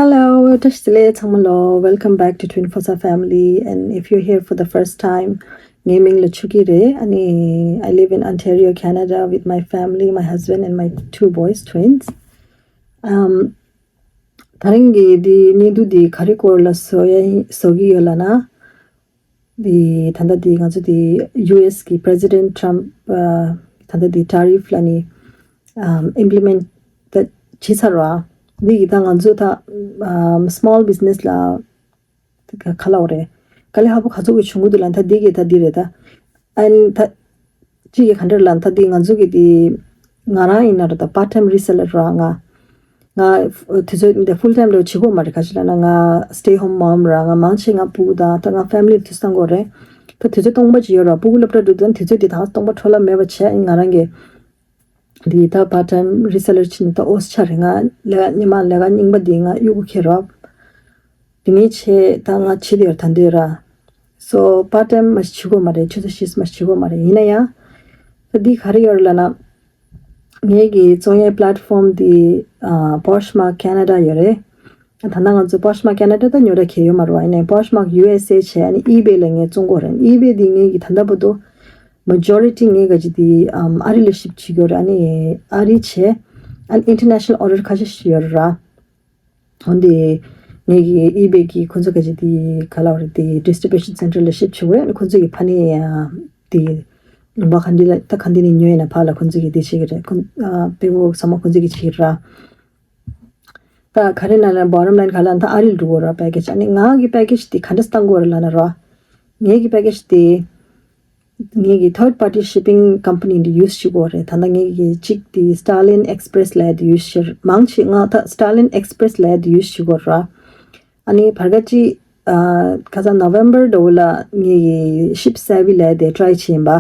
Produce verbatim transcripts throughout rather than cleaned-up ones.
Hello, བཀྲ་ཤིས་བདེ་ལེགས་ཚང་མ་ལོ། Welcome back to Twin Fosa family. And if you're here for the first time, ངའི་མིང་ལ་ཆུ་སྐྱིད་རེད། ཨ་ནི་I live in Ontario, Canada with my family, my husband and my two boys, twins. Um, ད་རིང་གི་འདི་བརྙན་ཐུང་འདི་ག་རེ་སྐོར་ལ་བཟོ་ཡ་ཡིན་བཟོ་གི་ཡོད་ལབ་ན། འདི་ད་ལྟ་འདི་ང་ཚོ་འདི་ཡུ་ཨེས་གི་President Trump ཨ་ད་ལྟ་འདི་tariff ལབ་ནི་ཨམ་implement ད་བྱེད་ཚར་བ། འདི་གི་ད་ང་ཚོ་ད་ཨམ་small business ལ་ག་ལབ་དགོས་རེད། དཀའ་ལས་ཁག་པོ་ག་ཚོད་ཀྱི་བྱུང་གི་འདུག་ལབ་ན། ད་འདི་གི་ད་འདི་རེད་ད། ཨན་ད་གཅིག་གི་ག་འདྲ་ལབ་ན། ད་འདི་ང་ཚོ་གི་འདི་ང་རང་ཡིན་ན་ར་ད་part time reseller ར། ང་ང་དུས་ཚོད་འདི་full time ལ་བྱེད་དགོས་མ་རེད། ག་ཅི་ལབ་ན་ང་stay home mom ར། ང་མང་ཆེ་ང་སྤུ་གུ་དང་ད་ང་family ལ་དུས་བཏང་དགོས་རེད། ད་དུས་ཚོད་སྟོང་པ་ཅིག་ཡོད་ར། སྤུ་གུ་སློབ་གྲྭ་འགྲོ་དུས་དུས་ཚོད་འདི་ད་སྟོང་པ་འཕྲོ་བརླག་མེད་པ་བྱས། ང་རང་གི་འདི་ད་part time reseller བྱས་ནས་ད་ཨོ་ཆ་རེད། ང་ལས་ཀ་ཉི་མ་ལས་ཀ་རྙིང་པ་འདི་ང་གཡུག་གུ་ཁྱེར་ར། དེ་ནས་ཆེ་ད་ང་ཆེ་དེར་ད་འདོད་ར། So part time མ་ཞིག་བྱེད་དགོས་མ་རེད། ཆུ་ཚོད་བཞི་མ་ཞིག་བྱེད་དགོས་མ་རེད། ཡིན་ན་ཡང་ད་འདི་ག་རེ་ཡོད་རེད་ལབ་ན། ངེད་ཀྱི་བཙོང་ཡའི་platform འདི་ཨ་Poshmark Canada ཡོད་རེད། ད་ལྟ་ང་ཚོ་Poshmark Canada ད་ཉོ་ར་གལ་ཡོད་མ་རེད་བ། ཡིན་ནའི་Poshmark U S A བྱས། ཨ་ནི་eBay ལ་ངས་བཙོང་གི་ཡོད་རེད། eBay འདི་ངེད་ཀྱི་ད་ལྟ་བར་དུ་majority ངེད་ག་ཅི་འདི་ཨམ་ཨ་རི་ལ་ship བྱེད་ཀྱི་ཡོད་རེད། ཨ་ནི་ཨ་རི་བྱས། ཨ་ནི་international order ཁ་ཤས་ཤིག་ཡོད་རེད་ར། འོན་ཏེ་ངེད་ཀྱི་eBay གི་ཁོ་ཚོ་ག་ཅི་དེ་ག་ལབ་རེད། དེ་distribution center ལ་ship བྱེད་དགོས་རེད། ཁོ་ཚོ་གི་ཕ་ནས་ཡང་དེ་ལུང་པ་ག་འདི་ལ་ད་ག་འདི་ནས་ཉོས་ཡིན་ན་ཕར་ལ་ཁོ་ཚོ་གི་དེ་བྱེད་ཀྱི་རེད། ཁོ་ཨ་paperwork ཚང་མ་ཁོ་ཚོ་གི་བྱེད་ཀྱི་རེད། ད་ག་རེ་ན་ལ་bottom line ག་ལ་ད་ཨ་རི་ལ་འགྲོ་དགོས་རེད་package། ཨ་ནི་ང་གི་package དེ་ག་འདྲ་བཏང་དགོས་རེད་ལབ་ན་ར། ངེད་ཀྱི་package དེ་ངེད་ཀྱི་third party shipping company འདི་use བྱེད་དགོས་རེད། ད་ལྟ་ངེད་ཀྱི་གཅིག་དེ་Stallion Express ལབ་ཡ་དེ་use བྱེད། མང་ཆེ་ང་ད་Stallion Express ལབ་ཡ་དེ་use བྱེད་དགོས་ར། ཨ་ནི་བར་ག་ཅིག་ཨ་ཁ་སང་November འདྲ་བོ་ལ་ངེད་ཀྱི་Shipsavvy ལབ་ཡ་དེ་try བྱས་ཡིན་པ།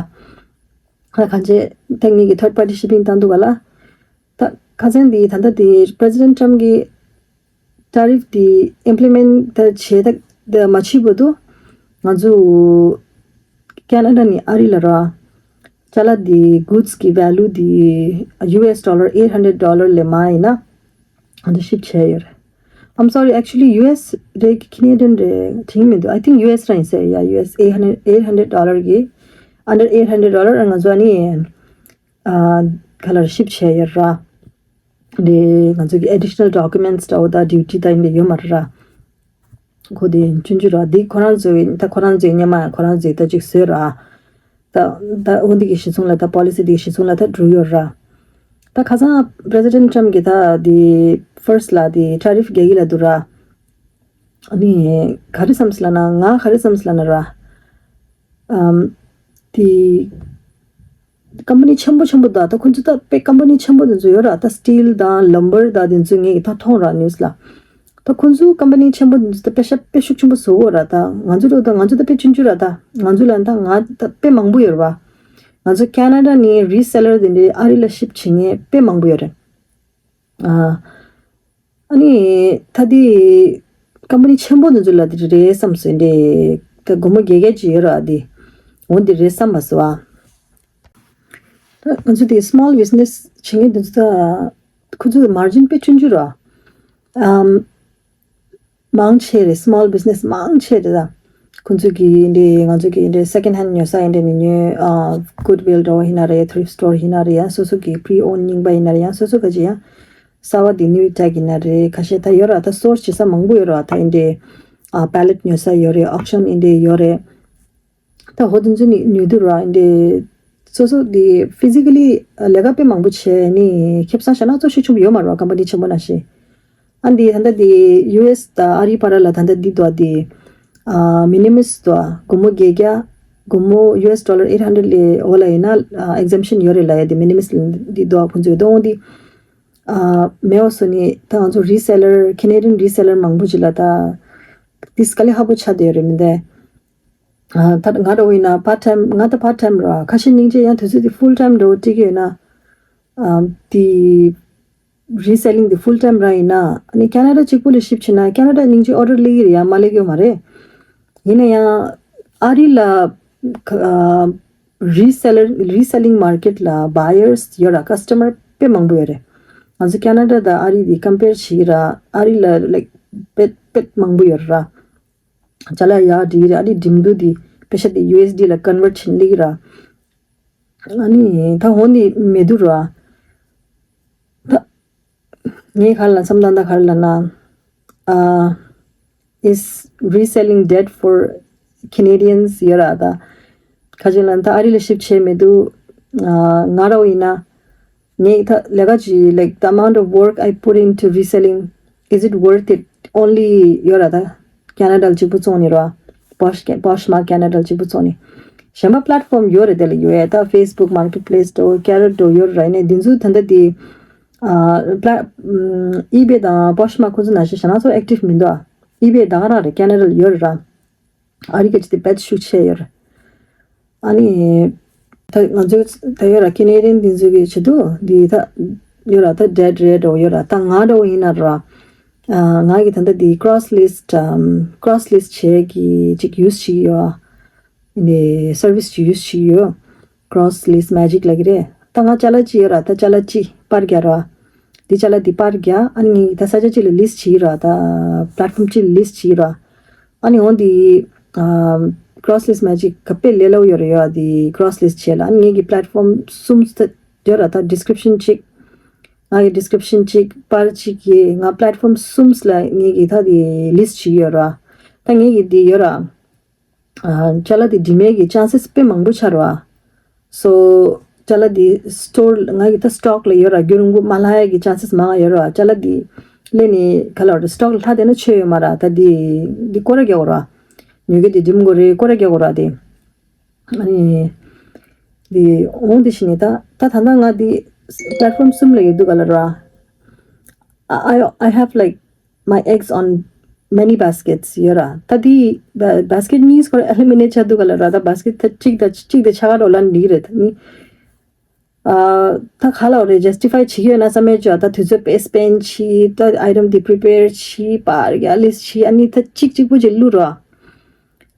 ཁ་གང་ཅེ་ད་ངེད་ཀྱི་third party shipping བཏང་འདུག་ག་ལ། ད་ཁ་སང་དེ་ད་ལྟ་དེ་President Trump གི tariff དེ་implement ད་བྱས་ད་ད་མ་བྱས་བར་དུ་ང་ཚོ་Canada ནས་ཨ་རི་ལ་ར་ཅ་ལག་དེ་goods གི་value དེ་U S dollar eight hundred dollar ལས་མང་ཡིན་ན་ང་ཚོ་ship བྱས་ཡོད་རེད། I'm sorry, actually U S རེད། Canadian རེད། དྲན་མི་འདུག I think U S རང་ཡིན་ས་རེད་ཡ། U S eight hundred eight hundred dollar གི་under eight hundred dollar ང་ཚོ་ཨ་ནི་ཨ་ག་ལ་ship བྱས་ཡོད་ར། དེ་ང་ཚོ་གི་additional documents འདྲ་བོ་ད་duty ད་ཡིན་པ་ཡོད་མ་རེད་ར། ཁོ་དེ་ཆུང་ཆུང་ར། དེ་ཁོ་རང་ཚོའི་ད་ཁོ་རང་ཚོའི་སྙེ་མ་ཁོ་རང་ཚོས་ད་ཅིག་བཟོས་ར། ད་ད་འོ་འདི་གི་གཞི་བཟུང་ལ་ད་policy འདི་གི་གཞི་བཟུང་ལ་ད་འགྲོ་ཡོད་ར། ད་ཁ་སང་President Trump གི་ད་དེ་first ལ་དེ་tariff རྒྱག་གི་ལ་འདུག་ར། ཨ་ནི་ག་རེ་བསམ་སི་ལ་ན་ང་ག་རེ་བསམ་སི་ལ་ན་ར། ཨམ། དེ་company ཆེན་པོ་ཆེན་པོ་དང་ད་ཁོ་ཚོ་ད་དཔེ་company ཆེན་པོ་དེ་ཚོ་ཡོད་ར། ད་steel དང་lumber དང་དེ་ཚོ་ངས་ད་མཐོང་ར་news ལ། ད་ཁོ་ཚོ་company ཆེན་པོ་དེ་ཚོ་ད་དཔེ་ཤ་དཔེ་ཤུགས་ཆེན་པོ་བཟོ་གོ་ར། ད་ང་ཚོ་ད་ང་ཚོ་ད་དཔེ་ཆུང་ཆུང་ར། ད་ང་ཚོ་ལ་ད་ང་ད་དཔེ་མང་པོ་ཡོད་ར་བ། ང་ཚོ་Canada ནས་reseller དེ་འདྲའི་ཨ་རི་ལ་ship བྱེད་མཁན་དཔེ་མང་པོ་ཡོད་རེད། ཨ། ཨ་ནི་ད་དེ་company ཆེན་པོ་འདི་ཚོ་ལ་དེ་རེད་བསམ་སོང་འདྲེ། ད་སྒོར་མོ་བརྒྱད་བརྒྱད་ཅིག་ཡོད་ར་དེ། འོ་འདི་རེད་བསམ་པ་སོ་ཨ། ད་ང་ཚོ་དེ་small business བྱེད་མཁན་འདི་ཚོ་ད་ཁོ་ཚོ་margin དཔེ་ཆུང་ཆུང་ར། ཨམ། མང་ཆེ་རེད། small business མང་ཆེ་རེད་ད། ཁོ་ཚོ་གི་འདི་ང་ཚོ་གི་འདི་second hand ཉོ་ས་ཡིན་འདྲེ་ནི་ཉོས། ཨ། Goodwill འདྲ་བོ་ཡིན་ན་རེད། Thrift store ཡིན་ན་རེད། ཡང་སོ་སོ་གི་pre-owned རྙིང་པ་ཡིན་ན་རེད། ཡང་སོ་སོ་ག་ཅི་ཡང་། གསར་བ་དེ་new tech ཡིན་ན་རེད། ཁ་ཤས་ད་ཡོད་ར། ད་source བྱེད་ས་མང་པོ་ཡོད་ར། ད་ཡིན་འདྲེ་ཨ་pallet ཉོ་ས་ཡོད་རེད། auction ཡིན་འདྲེ་ཡོད་རེད། ད་ཧོ་དེ་ཚོ་ནི་ཉོ་དུས་ར་ཡིན་འདྲེ་སོ་སོ་དེ་physically ལས་ཀ་དཔེ་མང་པོ་བྱས་ནི་ཁེ་བཟང་ཞེ་དྲག་ཚོ་ཤུགས་ཆེན་པོ་ཡོད་མ་རེད་བ། company ཆེན་པོ་ནང་བཞིན། ཨ་འདི་ད་ལྟ་དེ་ཡུ་ཨེས་དང་ཨ་རིའི་བར་ལ་ད་ལྟ་འདི་འདུག་དེ། ཨ་minimum འདུག་སྒོར་མོ་བརྒྱད་བརྒྱ། སྒོར་མོ་U S dollar eight hundred ལས་འོག་ལ་ཡིན་ན་ཨ་exemption ཡོད་རེད་ལབ་ཡ་དེ་minimum འདི་འདུག་ཁོང་ཚོས་གཏོང་འདི། ཨ་མེད་པ་སོ་ནི་ད་ང་ཚོ་reseller Canadian reseller མང་པོ་ཅིག་ལ་ད་དེ་དཀའ་ལས་ཁག་པོ་ཆགས་བསྡད་ཡོད་རེད་མི་འདུག་ཨ་ད་ང་འདྲ་བོ་ཡིན་ན་part time ང་ད་part time ར། ཁ་ཤས་སྙིང་རྗེ། ཡང་དུས་ཚོད་དེ་full time འདྲ་བོ་སྤྲད་ཀྱི་ཡོད་ན། ཨ་དེ་reselling དེ་full time ར་ཡིན་ན། ཨ་ནི་Canada གཅིག་པུ་ལ་ship བྱེད་ན་Canada སྙིང་རྗེ་order སླེབས་ཀྱི་རེད་ཡ། མ་སླེབས་ཀྱི་ཡོད་མ་རེད། ཡིན་ན་ཡང་ཨ་རི་ལ་ཨ་reseller reselling market ལ་buyers ཡོད་ར། customer དཔེ་མང་པོ་ཡོད་རེད། ང་ཚོ་Canada དང་ཨ་རི་དེ་compare བྱེད་ཀྱི་ར། ཨ་རི་ལ་like དཔེ་དཔེ་མང་པོ་ཡོད་ར། ཅ་ལག་ཡར་སྒྲིལ་ར། ཨ་ནི་འགྲིམ་དུས་དེ་པེ་ཤ་དེ་ཡུ་ཨེས་ཌི་ལ་ཀོན་ཝར་བྱེད་ལེགས་ར། ཨ་ནི་ད་འོ་འདི་མེད་དུས་ར། ད་ངས་ག་རེ་ལབ་བསམ་སྟངས་ད་ག་རེ་ལབ་ན། ཨ། is reselling dead for Canadians ཡོད་ར་ད། ཁ་ཅིག་ལ་ད་ཨ་རི་ལ་ཤིབ་བྱས་མེད་དུས། ཨ། ང་ར་བ་ཡིན་ན། ངས་ད་ལས་ཀ་ཅིག like the amount of work I put into reselling, is it worth it only ཡོད་ར་ད། ཁེ་ན་ཌ་ལ་གཅིག་པུ་བཙོང་ནི་ར། Posh- Poshmark ཁེ་ན་ཌ་ལ་གཅིག་པུ་བཙོང་ནི། གཞན་པ་པི་ལེཊ་ཕོམ་ཡོད་རེད་དེ་ལ་ཡོད་ཡ། ད་ཕེ་སི་བུག་མར་ཀེཊ་པི་ལེ་སི་འདྲ་བོ་ཀེ་རོཊ་འདྲ་བོ་ཡོད་ར། ཡིན་ནའི་འདི་ཚོ་ད་ལྟ་དེ། ཨ། པི་ལེཊ- ཨམ། ཨི་བེ་དང་པོ་ཤི་མར་ཁོ་ཚོ་ནང་བཞིན་ཞེ་ན་ཚོ་ཨེག་ཊིབ་མི་འདུག་ཨ། ཨི་བེ་ད་ག་རང་རེད། ཁེ་ན་ཌ་ལ་ཡོད་རེད་ར། ཨ་རི་ག་ཅིག་དེ་བེད་ཤུགས་ཆེ་ཡོད་རེད། ཨ་ནི། ད་ང་ཚོ་ད་ཡོད་ར། ཁེ་ན་ཌི་ཡན་འདི་ཚོ་གི་ཆེད་དུ་འདི་ད་ཡོད་ར། ད་ཌེཌ་རེད་འགྲོ་ཡོད་ར། ད་ང་འགྲོ་ཡིན་ན་ར། ཨ། ང་གི་ད་ལྟ་འདི་ཀོ་རོ་སི་ལི་སི་ཊི་ཨམ། ཀོ་རོ་སི་ལི་སི་ཊི་བྱེད་ཀྱི་ཅིག་ཡུ་སི་བྱེད་ཀྱི་ཡོད། འདི་སར་བི་སི་ཅིག་ཡུ་སི་བྱེད་ཀྱི་ཡོད། Cross List Magic ལབ་ཀྱི་རེད། ད་ང་ཅ་ལག་ཅིག་ཡོད་ར། ད་ཅ་ལག་ཅིག་པར་རྒྱག་ར། འདི་ཅ་ལག་འདི་པར་རྒྱག་ཨ་ནི་ངས་ད་ས་ཆ་ཅིག་ལ་ལི་སི་ཊི་བྱེད་ཀྱི་ར། ད་པི་ལེཊ་ཕོམ་ཅིག་ལ་ལི་སི་ཊི་བྱེད་ཀྱི་ར། ཨ་ནི་འོ་འདི། ཨ། Cross List Magic ག་དཔེ་ལས་སླ་པོ་ཡོད་རེད་ཡོད་འདི་ཀོ་རོ་སི་ལི་སི་ཊི་བྱེད་ལ། ཨ་ནི་ངེད་ཀྱི་པི་ལེཊ་ཕོམ་གསུམ་ད་ཡོད་ར། ད་ཌི་སི་ཀི་རིབ་ཤན་གཅིག་ང་གི་ཌི་སི་ཀི་རིབ་ཤན་གཅིག་པར་གཅིག་གི་ང་པི་ལེཊ་ཕོམ་གསུམ་ལ་ངེད་ཀྱི་ད་འདི་ལི་སི་ཊི་བྱེད་ཀྱི་ཡོད་ར། ད་ངེད་ཀྱི་འདི་ཡོད་ར། ཨ། ཅ་ལག་འདི་འགྲིམ་ཡས་ཀྱི་ཅན་སེས་དཔེ་མང་པོ་ཆགས་ར། སོ། ཅ་ལག་འདི་སི་ཊོར་ང་གི་ད་སི་ཊོག་ལ་ཡོད་ར། རྒྱུན་རིང་པོ་མ་ལྷག་ཡས་ཀྱི་ཅན་སེས་མང་ང་ཡོད་ར། ཅ་ལག་འདི་ལེན་ནས་ག་ལ་བར་སི་ཊོག་ལ་ལྷག་བསྡད་ན་ཆོད་ཡོད་མ་ར། ད་འདི་འདི་སྐོར་ར་རྒྱག་དགོས་ར། ཉོ་མཁན་འདི་འགྲིམ་དགོས་རེད། སྐོར་ར་རྒྱག་དགོས་ར་དེ། ཨ་ནི། འདི་འོང་འདི་ཤི་ནི་ད་ད་ད་ད་ང་འདི་པི་ལེཊ་ཕོམ་གསུམ་ལ་ཡོད་འདུག་ག་ལ་ར། I I have like my eggs on many baskets ཡོད་ར། ད་དེ་བ་སི་ཀེཊ་གཉིས་སྐོར་ཨེ་ལི་མི་ནེཊ་ཆགས་འདུག་ག་ལ་ར། ད་བ་སི་ཀེཊ་ད་གཅིག་ད་གཅིག་དེ་ཆགས་ཀ་འགྲོ་ལ་འགྲིག་གི་རེད། ད་ནི་ཨ་ད་ག་ལ་རེད། ཇ་སི་ཊི་ཕའི་བྱེད་ཀྱི་ཡོད་ན་བསམ་ཡས་ཅོ། ད་དུས་ཚོད་དཔེ་སྤེན་བྱས། ད་ཨའི་ཊམ་དེ་པི་རི་པེར་བྱས། པར་རྒྱག་ལི་སི་ཊི་བྱས། ཨ་ནི་ད་གཅིག་གཅིག་པུ་ཅིག་བླུགས་ར།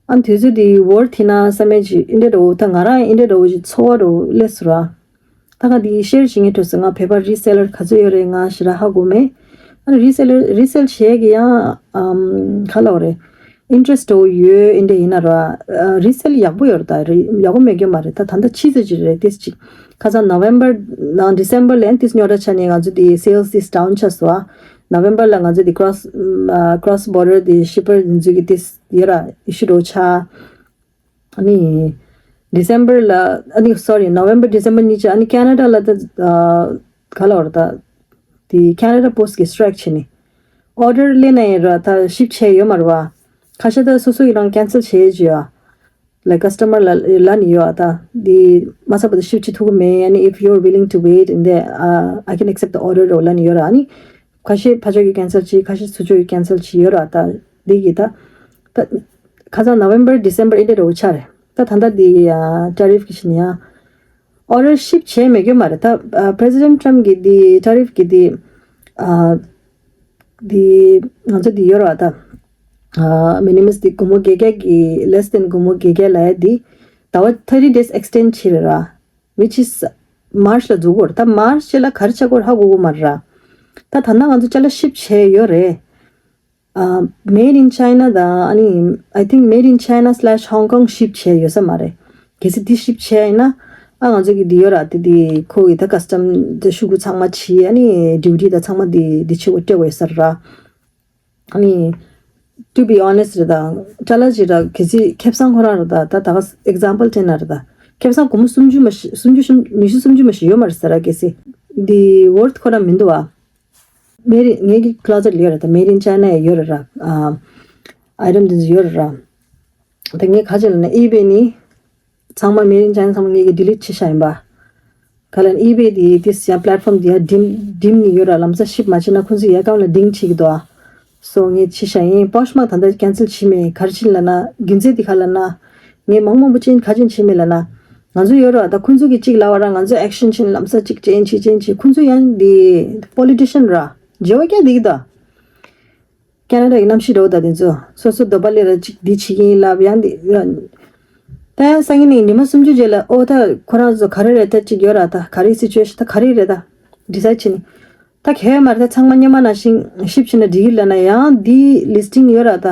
ཨ་ནི་དུས་ཚོད་དེ་ཝོར་ཐི་ན་བསམ་ཡས་ཅིག་ཨིན་འདྲ་འདྲ་བོ། ད་ང་རང་ཨིན་འདྲ་འདྲ་བོ་ཅིག་ཚོར་བ་འདྲ་བོ་སླེབས་སོང་ར། ད་ག་འདི་ཤེར་བྱེད་མཁན་ཁྲོད་སུ་ང་བོད་པ་རི་སེ་ལར་ག་ཚོད་ཡོད་རེད་ང་ཞེ་དྲག་ཧ་གོ་མེད། ཨ་ནི་རི་སེ་ལར་རི་སེལ་བྱེད་ཀྱི་ཡང་ཨམ་ག་ལབ་རེད། ཨིན་ཊི་རེ་སི་འདྲ་བོ་ཡོད། ཨིན་འདྲ་ཡིན་ན་ར། ཨ་རི་སེལ་ཡག་པོ་ཡོད་རེད། ད་རི་ཡག་པོ་མེད་རྒྱུ་མ་རེད། ད་ད་ལྟ་ཕྱིས་ཙམ་ཅིག་རེད། ཏིས་ཅིག་ཁ་སང་ནོ་ཝེམ་བར་ནང་ཌི་སེམ་བར་ལ་ཡང་ཏིས་རྙོག་དྲ་ཆགས་ནས་ང་ཚོ་དེ་སེལ་སི་ཏིས་ཌའུན་ཆགས་སོང་། ཨ་ནོ་ཝེམ་བར་ལ་ང་ཚོ་དེ་ཀོ་རོ་སི་ཀོ་རོ་སི་བོར་ཌར་དེ་ཤིབ་པར་དེ་ཚོ་གི་ཏིས་ཡོད་ར། ཨི་ཤུ་འདྲ་བོ་ཆགས། ཨ་ནི། ཌི་སེམ་བར་ལ། ཨ་ནི་སོ་རི། ནོ་ཝེམ་བར་ཌི་སེམ་བར་གཉིས་ཆ། ཨ་ནི་ཁེ་ན་ཌ་ལ་ད་ཨ་ག་ལབ་རེད་ད། དེ་ཁེ་ན་ཌ་པོ་སི་ཊི་གི་སི་ཊི་རའིག་བྱས་ནས། ཨོར་ཌར་སླེབས་ནའི་ར་ད་ཤིབ་བྱས་ཡོད་མ་རེད་པ། ཁ་ཤས་ད་སོ་སོ་ཡི་རང་ཁེན་སེལ་བྱས་ཡོད་ཅེས་ཡ། ལའིཀ་ཀ་སི་ཊ་མར་ལ་ལབ་ནི་ཡོད་ཨ། ད་འདི་མ་ཚད་པ་ད་ཤིབ་བྱེད་ཐུབ་ཀྱི་མེད། ཨ་ནི་if you're willing to wait and then uh, I can accept the order འདྲ་བོ་ལབ་ནི་ཡོད་ར། ཨ་ནི། ཁ་ཤས་ཕར་ཕྱོགས་ཀྱིས་ཁེན་སེལ་བྱས། ཁ་ཤས་ཚུར་ཕྱོགས་ཀྱིས་ཁེན་སེལ་བྱས་ཡོད་ར། ད་འདི་གི་ད་ད་ཁ་སང་ནོ་ཝེམ་བར་ཌི་སེམ་བར་ཨིན་འདྲ་འདྲ་བོ་ཆགས་རེད། ད་ད་ལྟ་འདི་ཨ་ཊ་རིཕ་གི་ཤི་ནི་ཡ། ཨོར་ཌར་ཤིབ་བྱས་མེད་རྒྱུ་མ་རེད། ད་ཨ་པི་རེ་སི་ཌེན་ཊི་ཊམ་གི་འདི་ཊ་རིཕ་གི་འདི་ཨ་འདི་ང་ཚོ་འདི་ཡོད་ར། ད་ཨ་མི་ནི་མམ་འདི་སྒོར་མོ་བརྒྱད་བརྒྱ་གི་less than སྒོར་མོ་བརྒྱད་བརྒྱ་ལབ་ཡ་འདི་ཟླ་བ་thirty days extend བྱས་རེད་ར། Which is March ལ་འཛུགས་དགོས་རེད། ད་March ལ་ག་རེ་ཆགས་ཀྱི་ཡོད་རེད་ཧ་གོ་གི་མ་རེད་ར། ད་ད་ལྟ་ང་ཚོ་ཅ་ལག་ཤིབ་བྱས་ཡོད་རེད། ཨ། Made in China དང་ཨ་ནི་I think Made in China slash Hong Kong ཤིབ་བྱས་ཡོད་ས་མ་རེད། གལ་སྲིད་འདི་ཤིབ་བྱས་ཡིན་ན། ཨ་ང་ཚོ་གི་འདི་ཡོད་ར། དེ་དེ་ཁོ་གི་ད་ཀ་སི་ཊམ་དེ་ཤོག་གུ་ཚང་མ་བྱས། ཨ་ནི་ཌིའུ་ཊི་དང་ཚང་མ་དེ་དེ་ཕྱི་བོ་སྤྲད་དགོས་ས་རེད་ར། ཨ་ནི། To be honest རེད་ད། ཅ་ལག་ཅིག་ར་གལ་སྲིད་ཁེ་བཟང་ཁོ་རང་རེད་ད། ད་ད་ག་ཨེག་ཛམ་པལ་སྤྲད་ན་རེད་ད། ཁེ་བཟང་སྒོར་མོ་སུམ་ཅུ་མ་ཞིག་སུམ་ཅུ་ཉི་ཤུ་སུམ་ཅུ་མ་ཞིག་ཡོད་མ་རེད་ཟེར་ར། གལ་སྲིད་འདི་ཝོར་ཐི་ཁོ་རང་མི་འདུག་ཨ། མེ་རི་ངེད་ཀྱི་ཀློ་ཛེཊ་ལ་ཡོད་རེད་ད། Made in China ཡོད་རེད་ར། ཨ། ཨའི་ཊམ་དེ་ཚོ་ཡོད་རེད་ར། ད་ངས་ག་ཅི་ལབ་ན་ཨི་བེ་ནི་ཚང་མ་Made in China ཚང་མ་ངེད་ཀྱིས་ཌི་ལིཊ་བྱས་བཞག་ཡིན་པ། ག་ལབ་ན་ཨི་བེ་དེ་དེ་ཡང་པི་ལེཊ་ཕོམ་དེ་ཡང་འགྲིམ་འགྲིམ་ནི་ཡོད་ར། ལམ་སང་ཤིབ་མ་བྱས་ན་ཁོང་ཚོས་ཡ་གམ་ལ་ཌིང་བྱེད་ཀྱི་འདུག་ཨ། སོ་ངས་བྱས་བཞག་ཡིན། པོ་ཤི་མར་ད་ལྟ་ཁེན་སེལ་བྱས་མེད། ག་རེ་བྱས་ལབ་ན་རྒྱུ་མཚན་དེ་ག་ལབ་ན། ངས་མང་མང་པོ་ཅན་ག་ཅན་བྱས་མེད་ལབ་ན། ང་ཚོ་ཡོད་ར་ད། ཁོང་ཚོ་གིས་གཅིག་ལབ་པ་ར། ང་ཚོ་ཨེག་ཤན་བྱས་ནས་ལམ་སང་གཅིག་ཅན་བྱས་ཅན་བྱས། ཁོང་ཚོ་ཡང་འདི་པོ་ལི་ཊི་ཤན་ར། བརྗེ་བོ་རྒྱག་བསྡད་ཀྱི་འདུག་ཁེ་ན་ཌ་ཡི་གནམ་གཤིས་འདྲ་བོ་ད་དེ་ཚོ་སོ་སོ་འདོད་པ་སླེབས་ར་གཅིག་འདི་བྱེད་ཀྱི་ཡིན་ལབ་ཡང་འདི་ར། ད་ཡང་སང་ཉིན་ནས་ཉི་མ་སུམ་ཅུ་རྗེས་ལ་ཨོ་ད་ཁོ་རང་ཚོ་ག་རེ་རེད་ད་གཅིག་ཡོད་ར། ད་ག་རེ་སི་ཅུ་ཨེ་ཤན་ད་ག་རེ་རེད་ད་ཌི་སའིཌ་བྱས་ནས། ད་གལ་མ་རེད། ད་ཚང་མ་སྔོན་མ་ནང་བཞིན་ཤིབ་བྱས་ན་འགྲིག་གི་ལབ་ན་ཡང་འདི་ལིས་ཊིང་ཡོད་ར། ད་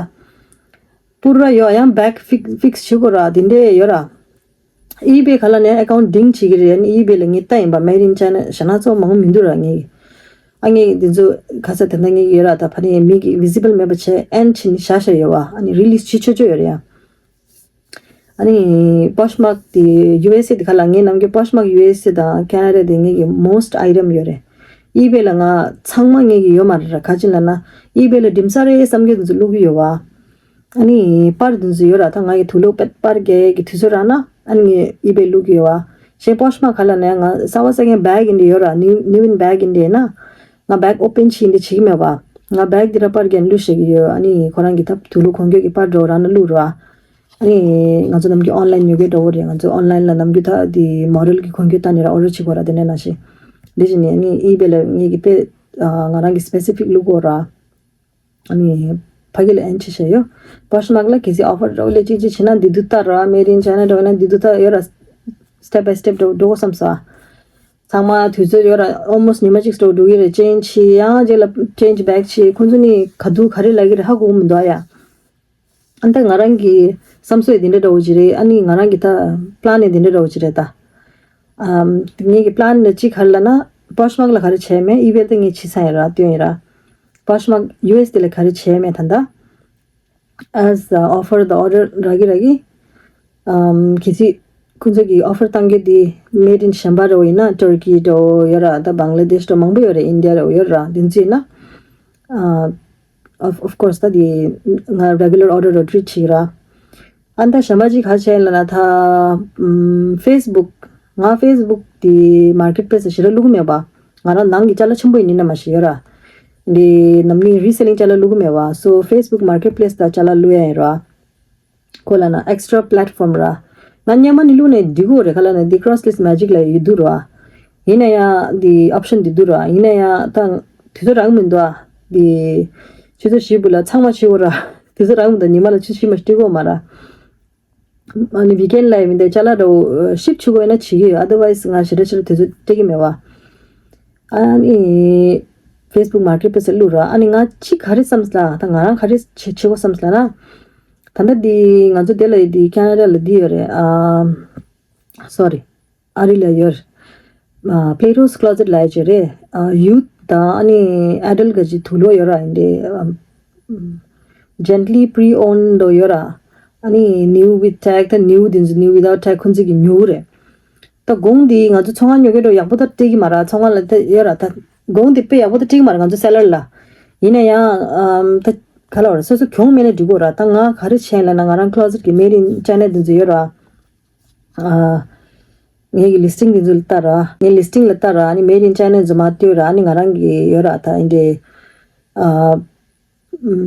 པུ་ར་ཡོད། ཡང་བེག་ཕིག་ཕིག་སི་བྱེད་དགོས་ར། དེ་འདྲས་ཡོད་ར། ཨི་བེ་ག་ལ་ནས་ཨེ་ཀའུན་ཊི་ཌིང་བྱེད་ཀྱི་རེད། ཨ་ནི་ཨི་བེ་ལ་ངས་ལྟ་ཡིན་པ། མེ་ཌི་ཨིན་ཅའི་ན་ཞེ་དྲག་ཚོ་མང་པོ་མི་འདུག་ར། ངས་ཨ་ངས་འདི་ཚོ་ཁ་ས་དེ་འདྲ་ངས་ཡོད་ར། ད་ཕ་ནས་མི་གི་ཝི་ཛི་བལ་མེད་པ་བྱས་ཨེན་ཕྱིན་ནས་བཞག་བཞག་ཡོད་བ། ཨ་ནི་རི་ལིས་ཊི་བྱེད་ཆོག་ཆོག་ཡོད་རེད་ཡ། ཨ་ནི་པོ་སི་ཊི་མཱག་དེ་ཡུ་ཨེས་ཨེ་དེ་ག་ལ། ངའི་ནམ་རྒྱུན་པོ་སི་ཊི་མཱག་ཡུ་ཨེས་ཨེ་དང་ཁེ་ན་ཌ་དེ་ངའི་གི་མོ་སི་ཊི་ཨའི་ཊེམ་ཡོད་རེད། ཨི་བེ་ལ་ང་ཚང་མ་ངའི་གི་ཡོད་མ་རེད་ར། ག་ཅི་ལབ་ན་ཨི་བེ་ལ་དིམ་ས་རེད་བསམ་གྱི་དེ་ཚོ་བླུག་གི་ཡོད་བ། ཨ་ནི་པར་དེ་ཚོ་ཡོད་ར། ད་ང་གི་དུག་ལོག་པར་རྒྱག་གི་དུས་ཚོད་རག་ན་ཨ་ནི་ངས་ཨི་བེ་བླུག་གི་ཡོད་བ། གཞན་པོ་ཤ་མ་ག་ལ་ནས་ང་གསར་པ་གསར་རྐྱང་བེག་ཡིན་དེ་ཡོད་ར། ནིའུ་ནིའུ་ཨིན་བེག་ཡིན་དེ་ན་ང་བེག་ཨོ་པན་བྱེད་ཡིན་དེ་བྱེད་ཀྱི་མེད་བ། ང་བེག་དེ་ར་པར་རྒྱག་བླུག་ཤེས་ཀྱི་ཡོད། ཨ་ནི་ཁོ་རང་གི་ད་དུག་ལོག་གོན་རྒྱུ་གི་པར་འདྲ་བོ་རག་ན་བླུག་ར། ཨ་ནི་ང་ཚོ་ནམ་རྒྱུན་ཨོན་ལན་ཉོ་གི་འདྲ་བོ་རེད། ང་ཚོ་ཨོན་ལན་ལ་ནམ་རྒྱུན་ད་དེ་མོ་ཌེལ་གི་གོན་རྒྱུ་ལྟ་ནས་ར་ཨོ་ཌར་བྱེད་དགོས་ར། དེ་འདྲ་ནང་བཞིན་དེ་བཞིན་ནས་ཨ་ནི་ཨི་བེ་ལ་ངས་ཀྱི་དཔེ་ང་རང་གི་སི་པེ་སི་ཕིག་བླུག་དགོས་ར། ཨ་ནི་ཕ་གི་ལ་ཨེན་ཆི་བྱས་ཡོད། པོ་ཤ་མ་ག་ལ་གལ་སྲིད་ཨོ་ཕར་འདྲ་བོ་ལས་ཅིག་ཅིག་བྱེད་ན་འདི་དུ་ལྟ་ར། མེ་ཌི་ཨིན་ཅའི་ན་འདྲ་བོ་ན་འདི་དུ་ལྟ་ཡོད་ར། སི་ཊེབ་བྷའི་སི་ཊེབ་འགྲོ་འགྲོ་དགོས་བསམ་ས། ཚང་མ་དུས་ཚོད་ཡོད་ར། ཨོལ་མོ་སི་ཊི་ཉི་མ་གཅིག་འགྲོ་འགྲོ་གི་རེད། ཅེན་ཇི་བྱེད་ཡང་རྗེས་ལ་ཅེན་ཇི་བེག་བྱེད། ཁོང་ཚོ་ནི་ག་དུས་ག་རེ་ལབ་ཀྱི་རེད་ཧ་གོ་གི་མི་འདུག་ཨ་ཡ། ཨ་ནི་ད་ང་རང་གི་བསམ་ཚུལ་འདི་འདྲ་འདྲ་བོ་ཅིག་རེད། ཨ་ནི་ང་རང་གི་ད་པི་ལན་ནི་འདི་འདྲ་འདྲ་བོ་ཅིག་རེད་ད། ཨམ། ངེད་ཀྱི་པི་ལན་ནི་གཅིག་ག་རེ་ལབ་ན་པོ་ཤ་མ་ག་ལ་ག་རེ་བྱས་མེད། ཨི་བེ་ལ་ད་ངས་བྱས་ཚར་ཡིན་ར། སྟོན་ཡིན་ར། པོ་ཤ་མ་ཡུ་ཨེས་ཨེ་ལ་ག་རེ་བྱས་མེད་ད་ད། As the offer the order རག་གི་རག་གི། ཨམ། གལ་སྲིད་ཁོང་ཚོ་གི་ཨོ་ཕར་བཏང་གི་དེ་མེ་ཌི་ཨིན་གཞན་པ་འདྲ་བོ་ཡིན་ན་ཊར་ཀི་འདྲ་བོ་ཡོད་ར། ད་བང་ལ་དེཤ་འདྲ་མང་པོ་ཡོད་རེད། ཨིན་ཌི་ཡ་འདྲ་བོ་ཡོད་ར། དེ་ཚོ་ཡིན་ན། ཨ། of of course ད་དེ་ང་རེ་གུ་ལར་ཨོ་ཌར་ར་ཊི་རིཊ་བྱེད་ཀྱི་ར། ཨ་ནི་ད་གཞན་པ་ཅིག་ག་རེ་བྱས་ལབ་ན་ད། ཨམ། ཕེ་སི་བུག་ང་ཕེ་སི་བུག་དེ་མར་ཀེཊ་པི་ལེ་སི་ཞེ་དྲག་བླུག་གི་མེད་པ། ང་རང་ནང་གི་ཅ་ལག་ཆེན་པོ་ཡིན་ནི་ན་མ་ཤེས་ཡོད་ར། འདི་ནམ་ནི་རི་སེ་ལིང་ཅ་ལག་བླུག་གི་མེད་པ། སོ་ཕེ་སི་བུག་མར་ཀེཊ་པི་ལེ་སི་ད་ཅ་ལག་བླུག་ཡ་ཡིན་ར། གོ་ལ་ན་ཨེག་སི་ཊ་ར་པི་ལེ་ཊི་ཕོམ་ར། ང་སྔོན་མ་ནས་བླུགས་ནས་འགྲིག་གི་རེད། ག་ལ་ན་འདི་ཀོ་རོ་སི་ལི་སི་མེ་ཇིག་ལ་ཡོད་འདུག་ར། ཡིན་ན་ཡང་འདི་ཨོབ་ཤན་འདི་འདུག་ར། ཡིན་ན་ཡང་ད་དུས་ཚོད་རག་མི་འདུག་ཨ། འདི་ཆུ་ཚོད་བཞི་བར་ལ་ཚང་མ་བྱེད་དགོས་ར། དུས་ཚོད་རག་མི་འདུག་ཉི་མ་ལ་ཆུ་ཚོད་བཞི་མ་སྤྲད་དགོས་མ་ར། ཨ་ནི་ཝིག་ཨེན་ལ་ཡིན་མིན་དེ་ཅ་ལག་འདྲ་བོ་ཤིབ་བྱེད་དགོས་ཡོད་ན་བྱེད་ཀྱི་ཡོད། ཨ་དར་ཝའི་སི་ང་ཞེ་དྲག་ཞེ་དྲག་དུས་ཚོད་སྤྲད་ཀྱི་མེད་པ། ཨ་ནི་ཕེ་སི་བུག་མར་ཀེཊ་པི་ལེ་སི་བླུགས་ར། ཨ་ནི་ང་གཅིག་ག་རེ་བསམ་སོང་ལབ་ན། ད་ང་རང་ག་རེ་བྱེད་བྱེད་དགོས་བསམ་སོང་ལབ་ན། ད་ལྟ་འདི་ང་ཚོ་འདི་ལ་ཡོད་འདི་ཁེ་ན་ཌ་ལ་འདི་ཡོད་རེད། ཨ། སོ་རི། ཨ་རི་ལ་ཡོད་རེད། ཨ། པི་ལེ་རོ་སི་ཀློ་ཟེཊ་ལབ་ཡ་ཅིག་རེད། ཨ། ཡུ་ཐི་དང་ཨ་ནི་ཨེ་ཌལ་ཊི་ག་ཅིག་དུག་ལོག་ཡོད་ར། ཡིན་དེ། ཨ། ཨམ། Gently pre-owned འདྲ་ཡོད་ར། ཨ་ནི་new with tag ད་new དེ་ཚོ་new without tag ཁོང་ཚོ་གིས་ཉོ་གི་རེད། ད་གོང་དེ་ང་ཚོ་ཚོང་ཁང་ཉོ་མཁན་འདྲ་ཡག་པོ་ད་སྤྲད་ཀྱི་མ་ར། ཚོང་ཁང་ལ་ད་ཡོད་ར། ད་གོང་དེ་དཔེ་ཡག་པོ་ད་སྤྲད་ཀྱི་མ་ར་ང་ཚོ་སེ་ལར་ལ། ཡིན་ན་ཡང་ཨམ། ད་ག་ལབ་ར། སོ་སོ་གྱོང་མེད་ན་འགྲིག་གོ་ར། ད་ང་ག་རེ་བྱས་ལབ་ན་ང་རང་ཀློ་ཟེཊ་གི་མེ་ཌི་ཨིན་ཅའི་ན་དེ་ཚོ་ཡོད་ར། ཨ། ངའི་གི་ལིས་ཊིང་དེ་ཚོ་ལ་ལྟ་ར། ངའི་ལིས་ཊིང་ལ་ལྟ་ར། ཨ་ནི་མེ་ཌི་ཨིན་ཅའི་ན་ཚོ་མར་བཏོན་ར། ཨ་ནི་ང་རང་གི་ཡོད་ར། ད་ཨིན་དེ། ཨ།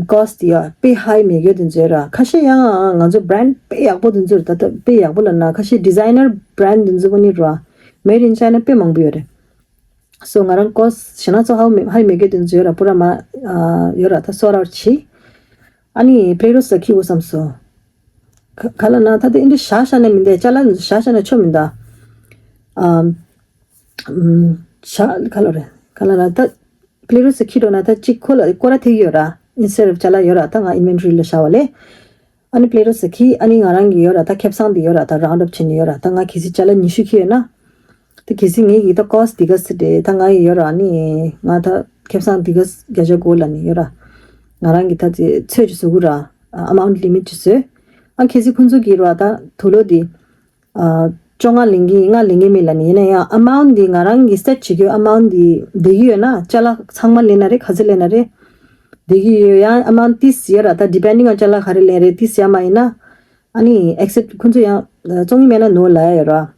ཀོ་སི་ཊི་ཡ་དཔེ་ཧའི་མེད་མཁན་དེ་ཚོ་ཡོད་ར། ཁ་ཤས་ཡང་ང་ཚོ་བྷི་རེན་ཌི་དཔེ་ཡག་པོ་དེ་ཚོ་རེད། ད་ལྟ་དཔེ་ཡག་པོ་ལབ་ན་ཁ་ཤས་ཌི་ཛའི་ནར་བྷི་རེན་ཌི་དེ་ཚོ་པོ་ནི་ར། མེ་ཌི་ཨིན་ཅའི་ན་དཔེ་མང་པོ་ཡོད་རེད། སོ་ང་རང་ཀོ་སི་ཊི་ཞེ་དྲག་ཚོ་ཧའི་མེད་ཧའི་མེད་མཁན་དེ་ཚོ་ཡོད་ར། པུ་ར་མ་ཨ་ཡོད་ར། ད་སོ་ར་བར་ཆི། ཨ་ནི་པི་ལེ་རོ་སི་ལ་འཁྱེར་དགོས་བསམ་སོང་། ག་ག་ལབ་ན་ད་ལྟ་འདི་འདྲ་བཞག་བཞག་ན་མི་འདུག་ཅ་ལག་འདི་བཞག་བཞག་ན་ཆོ་མི་འདུག་ཨམ། ཨམ། བཞག་ག་ལབ་རེད། ག་ལབ་ན་ད་པི་ལེ་རོ་སི་ལ་འཁྱེར་འགྲོ་ན་ད་གཅིག་ཁོ་ལ་སྐོར་ར་ཐེབས་ཀྱི་ཡོད་ར། ཨིན་སི་ཊེཌ་ཨོཕ་ཅ་ལག་ཡོད་ར། ད་ང་ཨིན་ཝེན་ཊོ་རི་ལ་བཞག་པ་ལས། ཨ་ནི་པི་ལེ་རོ་སི་ལ་འཁྱེར། ཨ་ནི་ང་རང་གི་ཡོད་ར། ད་ཁེ་བཟང་འདི་ཡོད་ར། ད་རའུན་ཌི་ཨོཕ་བྱས་ནས་ཡོད་ར། ད་ང་གལ་སྲིད་ཅ་ལག་ཉི་ཤུ་འཁྱེར་ཡོད་ན། ད་གལ་སྲིད་ངེད་ཀྱི་ད་ཀོ་སི་ཊི་འདི་ག་ཚོད་རེད། ད་ང་ཡི་ཡོད་ར། ཨ་ནི་ང་ད་ཁེ་བཟང་འདི་ག་བརྒྱ་ཆ་དགུ་ལབ་ནས་ཡོད་ར། ང་རང་གི་ད་ཚོད་ཅིག་བཟོ་དགོས་ར། ཨ་མའུན་ཊི་ལི་མིཊ་ཅིག་བཟོས། ཨ་གལ་སྲིད་ཁོང་ཚོ་གིས་ར་ད་དུག་ལོག་འདི། ཨ། བཅོ་ལྔ་ལེན་གྱི་ཡིན། ལྔ་ལེན་གྱི་མིན་ལབ་ནི་ཡིན་ན་ཡང་ཨ་མའུན་ཊི་འདི་ང་རང་གི་སེཊ་བྱེད་རྒྱུ་ཨ་མའུན་ཊི་འདི་བསྡད་ཀྱི་ཡོད་ན་ཅ་ལག་ཚང་མ་ལེན་ན་རེད། ག་ཚོད་ལེན་ན་རེད། བསྡད་ཀྱི་ཡོད། ཡང་ཨ་མའུན་ཊི་ཏིས་ཡོད་ར། ད་ཌི་པེན་ཌིང་ཨོན་ཅ་ལག་ག་རེ་ལེན་རེད། ཏིས་ཡ་མ་ཡིན་ན་ཨ་ནི་ཨེག་སེབ་ཁོང་ཚོ་ཡང་བཙོང་གི་མེད་ན་ནོ་ལབ་ཡ་ཡོད་ར།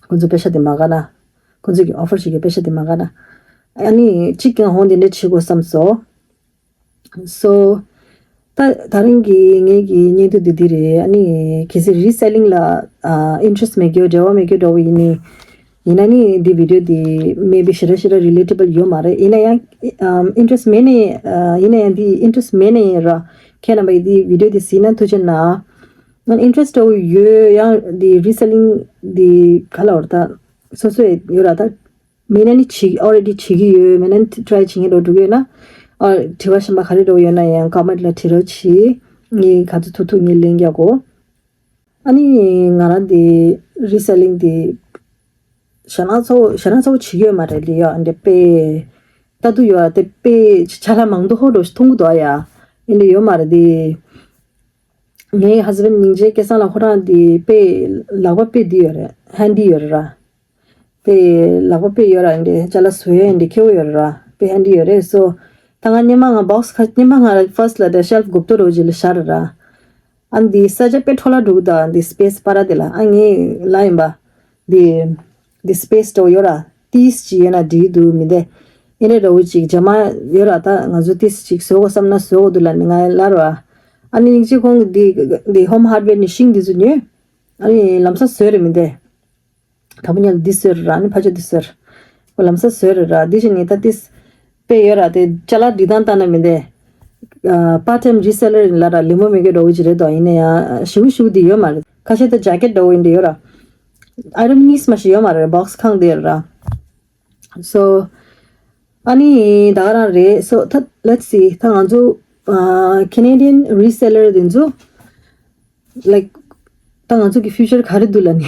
ཁོང་ཚོ་པེ་ཤ་དེ་མ་དགའ་ན། ཁོང་ཚོ་གི་ཨོ་ཕར་ཞིག་གི་པེ་ཤ་དེ་མ་དགའ་ན། ཨ་ནི་གཅིག་ཀྱང་ཧོང་དེ་འདྲ་བྱེད་དགོས་བསམ་སོང་། སོ། ད་ད་རིང་གི་ངེད་ཀྱི་བརྙན་ཐུང་འདི་འདི་རེད། ཨ་ནི་གལ་སྲིད་རི་སེ་ལིང་ལ་ཨ་ཨིན་ཊི་རེ་སི་མེད་རྒྱུ་འབྲེལ་བ་མེད་རྒྱུ་འདྲ་བོ་ཡིན་ནི། ཡིན་ན་ནི་འདི་བི་ཌི་ཡོ་འདི་མེ་བི་ཞེ་དྲག་ཞེ་དྲག་རི་ལེ་ཊི་བལ་ཡོད་མ་རེད། ཡིན་ན་ཡང་ཨམ་ཨིན་ཊི་རེ་སི་མེད་ནི་ཨ་ཡིན་ན་ཡང་འདི་ཨིན་ཊི་རེ་སི་མེད་ནི་ར། ཁྱེད་རྣམ་པ་ཡིས་འདི་བི་ཌི་ཡོ་འདི་གཟིགས་ན་ཐུགས་རྗེ་གནང་། ཨིན་ཊི་རེ་སི་འདྲ་བོ་ཡོད་ཡང་འདི་རི་སེ་ལིང་འདི་ག་ལབ་ར། ད་སོ་སོ་ཡོད་ར། ད། མེད་ན་ནི་བྱེད་already་བྱེད་ཀྱི་ཡོད། མེད་ན་ནི་try་བྱེད་མཁན་འདྲ་བོ་འདུག་ཡོད་ན། ཨ་དྲི་བ་གཞན་པ་ག་རེ་འདྲ་བོ་ཡོད་ན་ཡང་comment་ལ་དྲི་རོགས་གྱིས། ངས་ག་ཚོད་ཐུབ་ཐུབ་ངས་ལན་རྒྱག་གོ། ཨ་ནི་ང་རང་དེ་reselling་དེ་ཞེ་དྲག་ཚ་བོ་ཞེ་དྲག་ཚ་བོ་བྱེད་ཀྱི་ཡོད་མ་རེད་ལི་ཡ། འདི་དཔེ་ལྟ་དུས་ཡོད་དེ་དཔེ་ཅ་ལག་མང་དུ་ཧོ་འགྲོ་ཞིག་མཐོང་གི་འདུག་ཨ་ཡ། ཨེ་འདི་ཡོད་མ་རེད་དེ། ངའི་husband་སྙིང་རྗེ་སྐལ་བཟང་ལགས་ཁོ་རང་དེ་དཔེ་ལག་པ་དཔེ་འདི་ཡོད་རེད། handy་ཡོད་རེད་ར། དཔེ་ལག་པ་དཔེ་ཡོད་ར། འདི་ཅ་ལག་བཟོ་ཡས་འདི་མཁས་པོ་ཡོད་རེད་ར། དཔེ་handy་ཡོད་རེད། so་ད་ང་སྙེ་མ་ང་box་ཁ་སྙེ་མ་ང་first་ལ་དེ་shelf་གོབ་ཏོ་རོ་ཇི་ལ་ཤར་ར། ཨ་འདི་ས་ཆ་དཔེ་འཕྲོ་བརླག་འགྲོ་གི་འདུག་འདི་space་པ་ར་དེ་ལ་ཨ་ངའི་ལ་ཡིན་པ། འདི་འདི་space་འདྲ་བོ་ཡོད་ར། ཏིས་ཅི་ཡོད་ན་འགྲིག་གི་འདུག་མི་འདི་ཨེ་རེད་འདྲ་བོ་ཅིག་རྗེས་མ་ཡོད་ར། ད་ང་ཚོ་ཏིས་ཅིག་བཟོ་དགོས་བསམ་ན་བཟོ་དགོས་འདུག་ལབ་ནས་ང་ལབ་ར། ཨ་ནི་སྙིང་རྗེ་ཁོང་གི་འདི་འདི་home hardware་ནས་ཤིང་འདི་ཚོ་ཉོས། ཨ་ནི་ལམ་སང་བཟོས་རེད་མི་འདི། དང་པོ་ཉལ་འདི་ཟེར་ར་ནི་ཕ་ཆོ་འདི་ཟེར། ཁོ་ལམ་སང་ཟེར་ར་འདི་བཞིན་ངས་ད་ཏིས་དཔེ་ཡོད་ར་དེ་ཅ་ལག་འདི་དང་ལྟ་ན་མི་འདི། part time reseller་ཡིན་ལ་ར་ལི་མོ་མི་གེ་འགྲོ་གི་ཅི་རེད་དོ་ཡིན་ན་ཡང་ཞུ་ཞུ་འདི་ཡོད་མ་རེད། ཁ་ཤས་ད་jacket་འགྲོ་ཡིན་འདི་ཡོད་ར། item་ནིས་མ་ཞིག་ཡོད་མ་རེད་box་ཁང་འདི་ར། so ཨ་ནི་ད་ག་རང་རེད། so ད་let's see ད་ང་ཚོ་Canadian reseller་འདི་ཚོ་like་ད་ང་ཚོ་གི་future་ག་རེ་འདུག་ལ་ནི།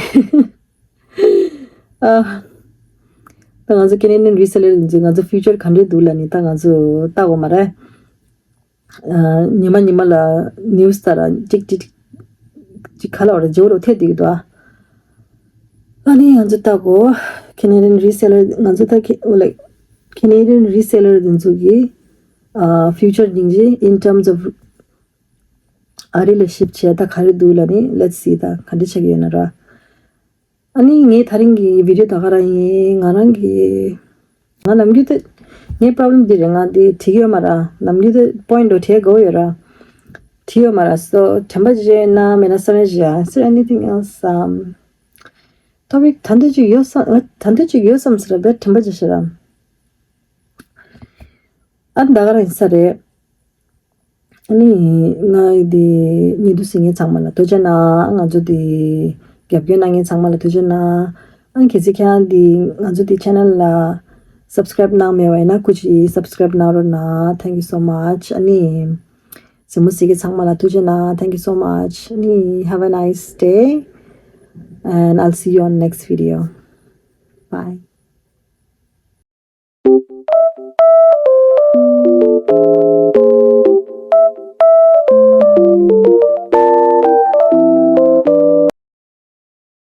ཨ། ད་ང་ཚོ་Canadian reseller་ཡིན་ཚེ་ང་ཚོ་future་ག་འདྲས་འདུག་ལབ་ནི་ད་ང་ཚོ་ལྟ་དགོས་མ་རེད། ཨ། ཉི་མ་ཉི་མ་ལ་news་ལྟ་ར་ཅིག་ཅིག་ཅིག་ག་ལ་བར་འཇོག་རོགས་ཐེབས་བསྡད་ཀྱི་འདུག་ཨ་ནི་ང་ཚོ་ལྟ་དགོས། Canadian reseller་ང་ཚོ་ད་ཁེ་like Canadian reseller་དེ་ཚོ་གི་ཨ་future་སྙིང་རྗེ་in terms of ཨ་རི་ལ་shift་བྱས་ད་ག་རེ་འདུག་ལབ་ནི་let's see་ད་ག་འདྲས་ཆགས་ཀྱི་ཡོད་ན་ར། ཨ་ནི་ངའི་ད་རིང་གི་video་ད་ག་རང་ཡིན། ང་རང་གི་ང་ནམ་རྒྱུན་དེ་ངའི་problem་འདི་རེད། ང་འདི་བྲིས་ཡོད་མ་ར། ནམ་རྒྱུན་དེ་point་འགྲོ་བྲིས་དགོས་ཡོད་ར། བྲིས་ཡོད་མ་ར། so་དྲན་པ་བརྗེད་ན་མེད་ན་བསམ་ཡས་བཞག is there anything else um topic་ད་འདོད་ཅིག་ཡོད་བསམ་ད་འདོད་ཅིག་ཡོད་བསམ་ཟེར་བས་དྲན་པ་བརྗེད་ཤག་ར། ཨ་ནི་ད་ག་རང་ཡིན་ས་རེད། ཨ་ནི་ང་འདི་ཉེ་དུ་ཟིན་མཁན་ཚང་མ་ལ་ཐུགས་རྗེ་གནང་། ང་ཚོ་འདི་རྒྱབ་སྐྱོར་གནང་མཁན་ཚང་མ་ལ་ཐུགས་རྗེ་གནང་། ཨ་ནི་གལ་སྲིད་ཁྱེད་རང་འདི་ང་ཚོ་འདི་channel་ལ་subscribe་གནང་མེད་པ་ཡིན་ན་སྐུ་མཁྱེན་subscribe་གནང་རོགས་གནང་། Thank you so much། ཨ་ནི་གཟིགས་མོ་གཟིགས་མཁན་ཚང་མ་ལ་ཐུགས་རྗེ་གནང་། Thank you so much། ཨ་ནི་have a nice day and I'll see you on next video. Bye.